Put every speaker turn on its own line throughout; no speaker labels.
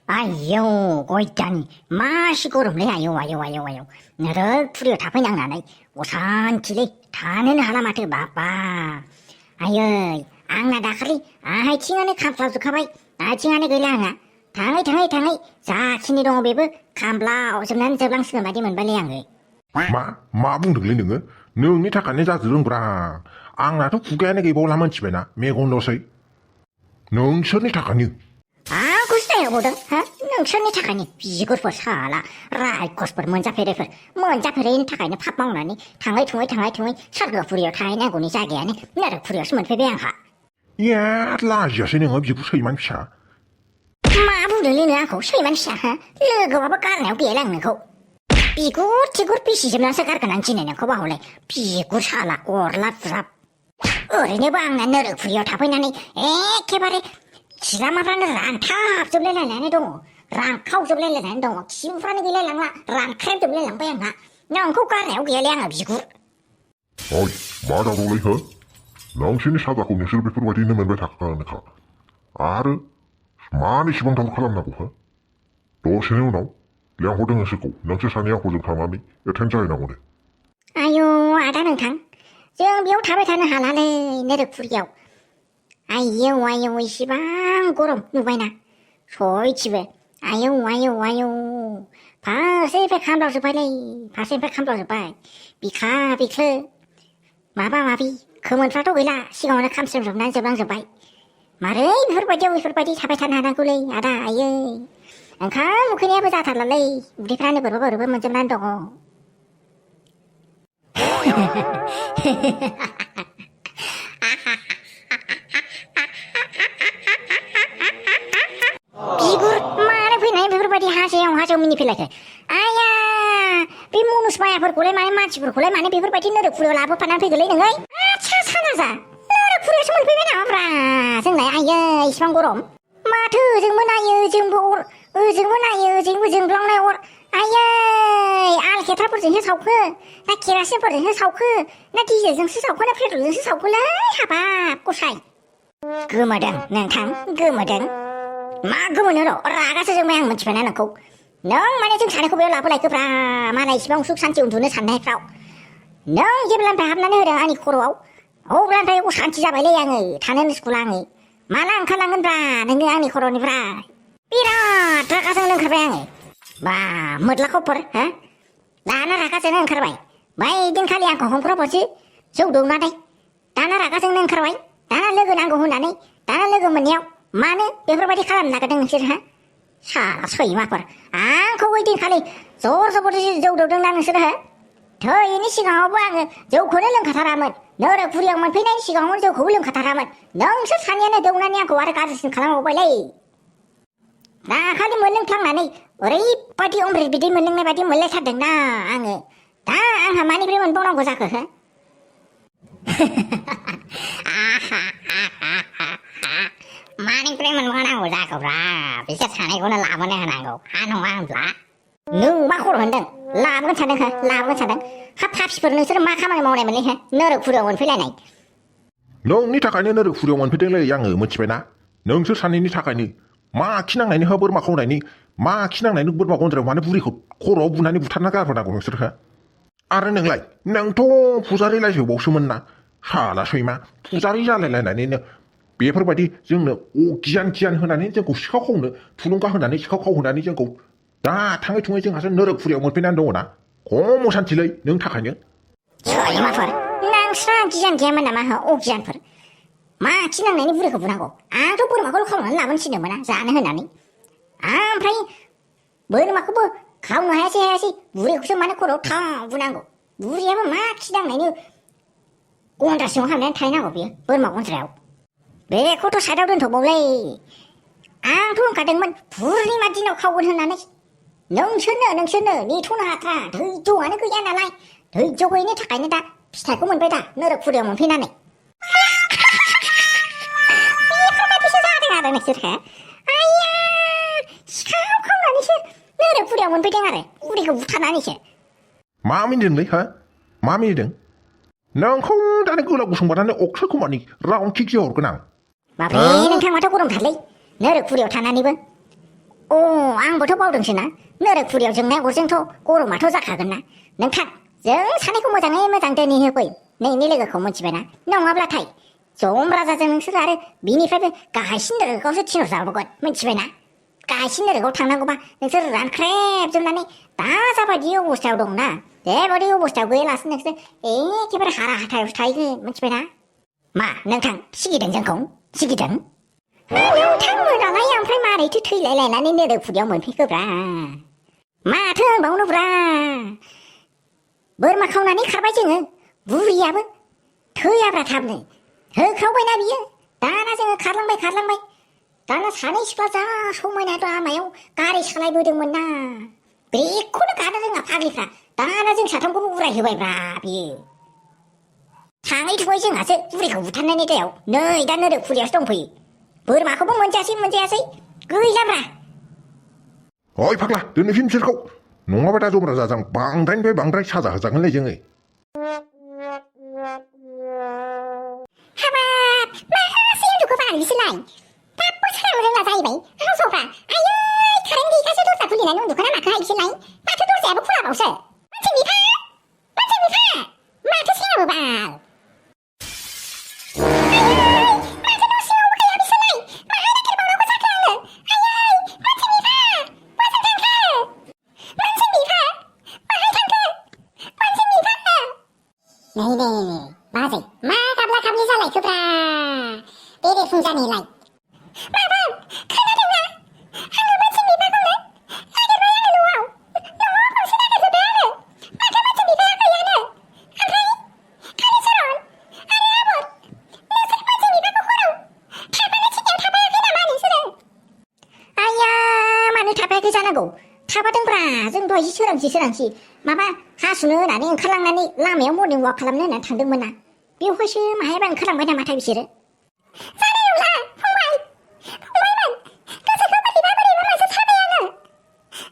아유, 고있다니, 맛이 고름래, 아유. 너를 풀이어 다ፈ냥나네. 우선 길이 다는 하나마트 바빠. 아유, 앙나 다카리, 아이 칭안에 감플라우스 카바이, 칭안에 그량아. 당의, 자, 신이동 오비브, 감플라우, 좀난 저방스가 맞으면 발리양을.
마 붕득리 능어? 능이 타카네 자드릉브라. 앙나도 구간에게 볼라면 집에나, 메곤노서이. 능선이 타카니.
글쎄요, 뭐든, 능선이 타카니, 비굴포 사라, 라이코스포 먼자페레퍼, 먼자페레인 타카니 팥먹나니, 당의 통의, 설거 부리어 타이나고니 자기야니, 나를 부리었으면 페베양하.
야, 라지아스 능어 비부 서이만 피샤.
마부들리는 않고 서이만 피샤, 르거와봐 까르네요, 비엘랑는고. 비굴 비시집나서 가르가난 지내는 거 봐올래, 비굴 사라, 오르랍랍. 어린애 방난 너를 부리어 타보이나니, 개발해, 지라마라는 란탑 좀 내려내네 동어 란카우 좀 내려내네 동어 지우라는 게 내려나 란크랩 좀 내려나 봐야나 넌 국가네 오게 내려나 비굴
어이 말하로래 허 낭신이 사다고 내실 베프로 가지 있는 멤버 닭가는가 아르 많이 시방 다고 칼람나고 허 도시네요 나오 량호등을 쓰고 낭시 사니야 호좀 타마미 여텐자에 나오네
아유 아다는 탕 정비용 탑에 타는 하나네 내를 부리요 아유 시방 고름 누바이나 소이 집에 아유 바세페 감라서 바이 바세페 감라서 바이 비클 마바마비 그먼트라도 왜라 시간을 감슴 좀 난서방서 바이 말을 비풀바디 탑에 타는 하나 굴레 아다 아유 안카 무크니 아버자 달랄레 우리 프라는 버버 먼저 난다고 하세요 미니필라케 아야 비무누스 바야 버고레 마네 마치 버고레 마네 비버바디 너를 부려 라보 파난 페글레 능어이 아차 사나자 너를 부려 스물 비베 나와브라 정말 아야 이시방고롬 마트 정문아유 정부 정블랑나 올 아야 알케 탈버진 해사오크 나 기라시 버진 해사오크 나 디제정 스사오크 나 페르진 스사오크 라 하바 꼬사이 그머등 능탕 그머등 그문으로 라가서 정말 양문 집에 나놓고 넌만에 좀 자네고 배울 라보라이 그브라 마나이 시방 숙산지 운두는 산나 했라오 넌 이제블란파 합나네 흐려 아니 코로아오 오블란파 요고 산지 잡아내 양의 타는 스쿨랑의 마랑 칼랑은 브라 능그 양이 코로니 브라 삐라 들어가서 는 카바 양의 마 멋라코 포르 나나 라가서 는 카바이 마이든 칼리 양코 홍프로 보지 저우도 나다이 나나 라가서 는 카바이 나나 러그 난고 혼나네 나나 러그 뭐냐오 마는 베프로바디 칼람 나가든 싫어 사 소이 마퍼 거기 딘 칼리 조서 버르지 저우도등 나는 싫어 더 이니 시간 오버하는 저 고rel런 가타라면 너를 구령만 피난 시간 오늘 저 고rel런 가타라면 넌서 4년에 동안이야 고와를 가르친 가랑 오버레 나 칼리 멀렁 탕나네 어레이 바디 옴브레 비디 멀렁 내 바디 멀레 사든 나 앙에 다 앙하 많이 그러면 보는 거 자크 많이 그러면 원하고 자꾸라 비싸 사내고는 라번에 하나고 한홍왕 라 누마 호로 흔든 라번 차등 합합시퍼는 쓰는 마카만에 모내면 해 너를 구려온 필라네
능이 타카니 너를 구려원 페델레 양의 뭐 집에나 능서 사니니 타카니 마 키낭나니 허버르 마 호나니 마 키낭나니 버마 곤드라 와네 부리 코로 부나니 부타나가 보다고 능서하 아르 능라이 능토 부자리라이 목숨은나 사라 소이마 부자리 잘래라니 बेफोरबायदि जोंनो गियान होनानै जोंखौ सिखाव खावनो थुलुंगा होनानै सिखाव खावहोनानै जोंखौ दा थाङै थुङै जोंहासो नोरोखुरियाव मोनफैनानै दङना खम असान्थिलै नों थाखायनो
सयमाफोर नोंस्रा गियान गैयामोन नामा गियानफोर मा खिनांनायनि बुरैखौ बुनांगौ आंथ' बोरमाखौल' खावनानै लाबोनो थिनदोंमोन जानो होननानै ओमफ्राय बोरमाखौबो खावनो हायासै बुरैखौसो मानो खर'आव थाव बुनांगौ बुरैयाबो मा खिनांनायनि गन्द्रा सिङाव हाबनानै थाहैनांगौ बियो बोरमा गन्द्रायाव बेखौथ' साइडआव दोनथ'बावलै आंथ' होनखादोंमोन पुर्निमा दिनाव खावगोन होननानै नोंसोरनो नेथ'नो हाथ्रा धैर्यआनो गैया नालाय धैर्य गैयिनि थाखायनो दा फिथाइखौ मोनबाय दा नोरोखुरियाव मोनफैनानै बेफोरबायदिसो जादों आरो नोंसोरहा आइया सिखाव खावनानैसो नोरोखुरियाव मोनफैदों आरो उदैखौ बुथारनानैसो
मा मिनिदोंलै मा मिनिदों नोंखौ दानि गोलाव गसंबानानै अख्राखौ मानि राउन्ड किक हरगोन आं
माब्रै नोंथां माथो गरमथारलै नोरोखुरियाव थानानैबो आंबोथ' बावदोंसोना नोरोखुरियाव जोंनाय अरजोंथ' गरमाथ' जाखागोन ना नोंथां जों सानैखौ मोजाङै मोजां दोनहैहोफै नोंनि लोगोखौ मिथिबायना नङाब्लाथाय जम राजाजों नोंसोर आरो बिनिफ्रायबो गाहायसिन नोरोगावसो थिनहरजाबावगोन मिथिबायना गाहायसिन नोरोगाव थांनांगौबा नोंसोर रानख्रेबजोबनानै दा जाबायदि अबस्थायाव दंना बेबायदि अबस्थायाव गैयालासे नोंसोर एखेबारे हारा हाथायावसो थाहैगोन मिथिबायना मा नोंथां सिगिदों जोंखौ सिगिदों नोंथांमोनालाय ओमफ्राय मारैथो थैलायलायनानै नोरोखुरियाव मोनफैखोब्रा माथो होनबावनोब्रा बोरमा खावनानै खारबाय जोङो बुरियाबो थैयाब्रा थाबनो होख्रावबायना बियो दाना जोङो खारलांबाय दाना सानै सिख्ला जा समायना लामायाव गारि सालायबोदोंमोन ना बेखौनो गानो रोङा फाग्लिफ्रा दाना जों साथामखौबो उरायहोबायब्रा बियो थाङै थुङै जोंहासो बुरिखौ बुथारनायनि दायाव नै दा नोरोखुरियावसो दंफैयो बोरमाखौबो मोनजायासै गैलाब्रा
ओइ फाग्ला दोननोसै बिसोरखौ नङाबा दा जम राजाजों बांद्रायनिफ्राय बांद्राय साजा होजागोनलै जोङो
हाबाब मासे उन्दुखौ बानाय बिसोरलाय दाबो सोरांनो रोंला जाहैबाय हावसावफ्रा आयै कारेन्ट गैयिखासो दरजा खुलिनानै उन्दुखोना माखोहाय बिसोरलाय माथो दरजायाबो खुलाबावसो मोनसे बिफा माथो सेङाबो बाल नै बाजै मा गाबला गाबलि जालायखोब्रा बेरे फुंजानिलाय माबा खोनादोंना आङो मोनसे बिफाखौनो नागिरबाय आङो न'आव खनसे नागिरजोब्बाय आङो माथो मोनसे बिफाया गैयानो ओमफ्राय कालिचरन आरो आबर नोंसोर मोनसे बिफाखौ हराव थाबानो थिनायाव थाबायाखै नामा नोंसोरो आया मानो थाबायाखै जानांगौ थाबादोंब्रा जों दहाय सोरांसि माबा हासुनो होनानै ओंखारलांनानै लामायाव मर्निं वाक खालामनो होननानै थांदोंमोन ना बेवहायसो माहायबा ओंखारलांबाय नामाथाय बिसोरो जानाय नंला फंबायमोन गोसोखौ बोरैबा मोनसे साबायानो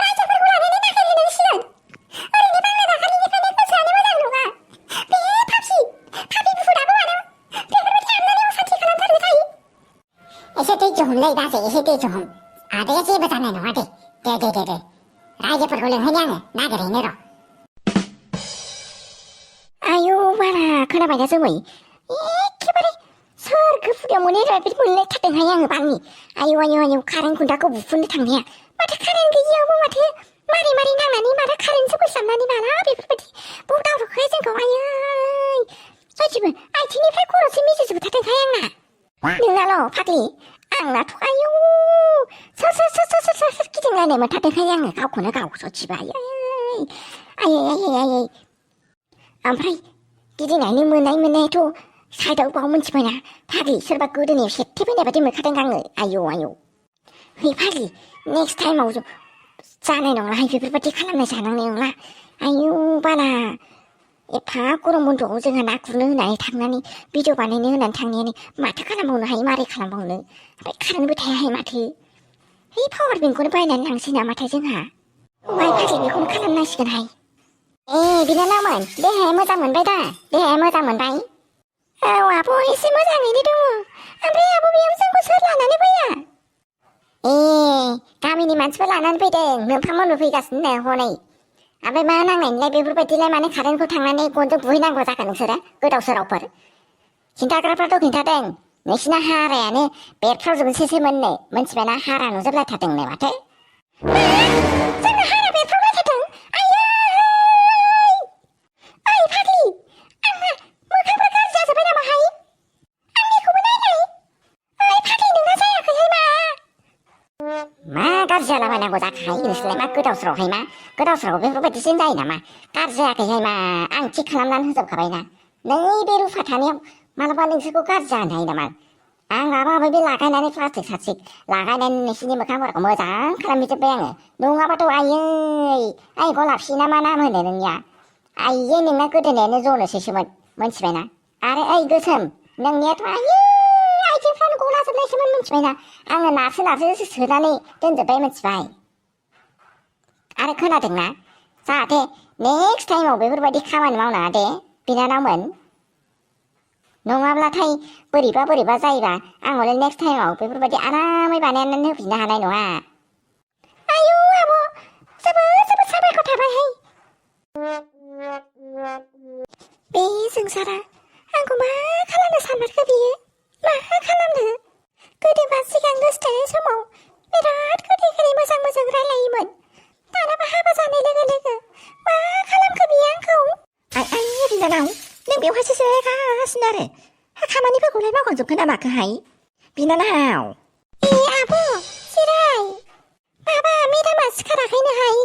रायजोफोरखौ लानानै नागिरहैनांसिगोन ओरैनो बांला दाखालिनिफ्रायनो गोसोआनो मोजां नङा बे फापि गुफुराबो मानो बेफोरबायदि हाबनानै असान्थि खालामथारबाय थायो एसे दैज्य हमलै बाजै एसे दैज्य हम आदाया जेबो जानाय नङा दे रायजोफोरखौ लिंहैनो आङो नागिरहैनो र' आयौ बारा खोनाबायना जोमै एखेबारे सोरगोफुरियाव मोनलायथारदोंहाय आङो बांनि आयौ कारेन्ट खुन्थाखौ बुफुननो थांनाया माथो कारेन्ट गैयियावबो माथो मारै नांनानै माथो कारेन्टसो बैसाबनानै माला बेफोरबायदि बुदावरखाय जोंखौ आयै सयथिबो आथिंनिफ्राय खर'सिम मिजिजोबथारदोंहाय आंना नोंनाल' फाग्लि आंनाथ' आयौ सोर गिदिंलायनाय मोनथारदोंहाय आङो गावखौनो गाव सयथिबो आयै ओमफ्राय गिदिंनायनि मोननायाथ' साइडआव बाव मोनथिबायना फाग्लि सोरबा गोदोनायाव सेथेफैनाय बायदि मोनखादों आङो आयौ है फाग्लि नेक्स्ट टाइमाव जानाय नंलाहाय बेफोरबायदि खालामनाय जानांनाय नंला आयौ बाला एफा गरम बन्द'आव जोंहा ना गुरनो होनानै थांनानै भिडिअ बानायनो होनानै थांनायानो माथो खालामबावनो हायो मारै खालामबावनो ओमफ्राय कारेन्टबो थायाहाय माथो है पावार बेंकखौनो बायनानै लांसै नामाथाय जोंहा फाग्लि बेखौनो खालामनांसिगोनहाय बिनानावमोन देहाया मोजां मोनबाय दा देहाया मोजां मोनबाय औ आब' एसे मोजाङैनो दङ ओमफ्राय आब' बेयाव जोंखौ सोर लानानै फैया गामिनि मानसिफोर लानानै फैदों मोनफा फैगासिनो हनै ओमफ्राय मा नांनायनिलाय बेफोरबायदिलाय माने कारेन्टखौ थांनानै गनजों बुहैनांगौ जाखो नोंसोरो गोदाव सोरावफोर खिन्थाग्राफ्राथ' खिन्थादों नोंसिना हारायानो बेरफ्रावजोबनोसैमोननो मोनथिबायना हारा नुजोबलायथारदोंनो माथो जोंना हारा बेरफ्रावलायथारदों गाज्रि जालाबायनांगौ जाखायो नोंसोरलाय मा गोदाव सोराव बेफोरबायदिसो जायो नामा गाज्रि जायाखैहाय मा आं थिग खालामनानै होजोबखाबायना नैबे रुफा थानायाव मालाबा नोंसोरखौ गाज्रि जानो हायो नामा आं माबा बे लागायनानै प्लास्टिक लागायनानै नोंसिनि मोखांफोरखौ मोजां खालामजोब्बाय आङो नङाबाथ' आयै गलाबसि ना मा नाम होनो नोंनिया आयै नोंना गोदोनायानो जनोसैसोमोन मोनथिबायना आरो गोसोम नोंनियाथ' आयै आइथिंफ्रानो गलाजोबनायसोमोन मोनथिबायना आङो नारसो सोनानै दोनजोब्बाय मोनथिबाय आरो खोनादोंना जाहाथे नेक्स्ट टाइमाव बेफोरबायदि खामानि मावनाङा दे बिनानावमोन नङाब्लाथाय बोरैबा जायोबा आं हले नेक्स्ट टाइमाव बेफोरबायदि आरामै बानायनानै होफिननो हानाय नङा
आरो खामानिफोरखौलाय मावखांजोबखो ना माखोहाय बिनानाव
आब' जिराय माबा मेदामा सिखाराखैनोहाय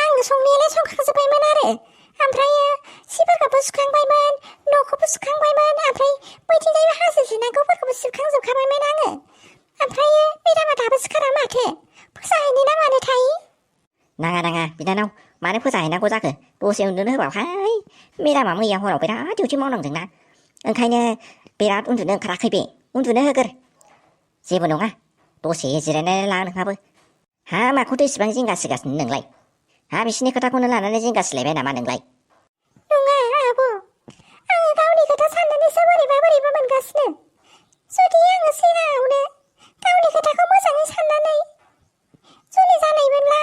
आं संनायालाय संखांजोब्बायमोन आरो ओमफ्रायो सिफोरखौबो सुखांबायमोन न'खौबो सुखांबायमोन ओमफ्राय बैथिंजायबो हाजो जिनांगौफोरखौबो सिबखांजोबखाबायमोन आङो ओमफ्रायो मेदामा दाबो सिखारा माथो फोजाहैनो ना मानोथाय
नाङा बिनानाव मानो फोजाहैनांगौ जाखो दसे उन्दुनो होबावहाय मेदामा मैया हराव बिराद डिउटि मावनांदोंना ओंखायनो बिराद उन्दुनो ओंखाराखै बे उन्दुनो होगोर जेबो नङा दसे जिरायनानै ला नोंहाबो हा माखौथो इसिबां जिंगासिगासिनो नोंलाय हा बिसिनि खोथाखौनो लानानै जिंगासिलायबाय नामा नोंलाय
नङा आब' आङो गावनि खोथा साननानैसो बोरैबा मोनगासिनो जुदि आङो सिगाङावनो गावनि खोथाखौ मोजाङै साननानै जुलि जानायमोनब्ला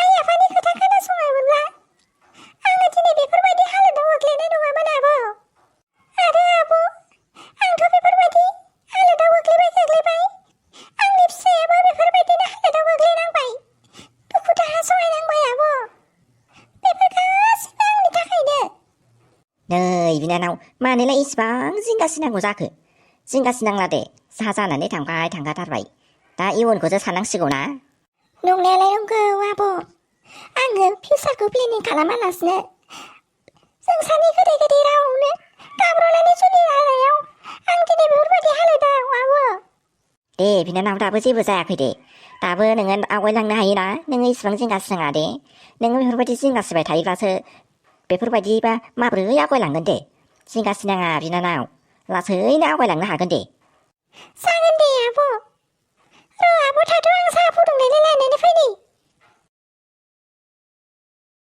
आइ आफानि खोथा खोनासङामोनब्ला आङो दिनै बेफोरबायदि हालोदाव गोग्लैनाय नङामोन आब' आरो आब' आंथ' बेफोरबायदि हालोदाव गोग्लैबाय आंनि फिसायाबो बेफोरबायदिनो हालोदाव गोग्लैनांबाय दुखु दाहा सहायनांबाय आब' बेफोर गासिबो आंनि थाखायनो
नै बिनानाव मानोलाय इसिबां जिंगासिनांगौ जाखो जिंगासिनांला दे जानानै थांगाथारबाय दा इयुनखौसो साननांसिगौ ना
नंनायालाय नंगौ आब' आङो फिउचारखौ प्लेनिं खालामालासिनो जों सानै गोदै रावआवनो गाब्र'नानै जुलि लानायाव आं दिनै बेफोरबायदि हालोदाव आब'
दे बिनानाव दाबो जेबो जायाखै दे दाबो नोङो आवगायलांनो हायोना नोङो इसिबां जिंगासिनाङा दे नोङो बेफोरबायदि जिंगासिबाय थायोब्लासो बेफोरबायदिबा माबोरै आवगायलांगोन दे जिंगासिनाङा बिनानाव लासैनो आवगायलांनो हागोन दे
जागोन दे आब'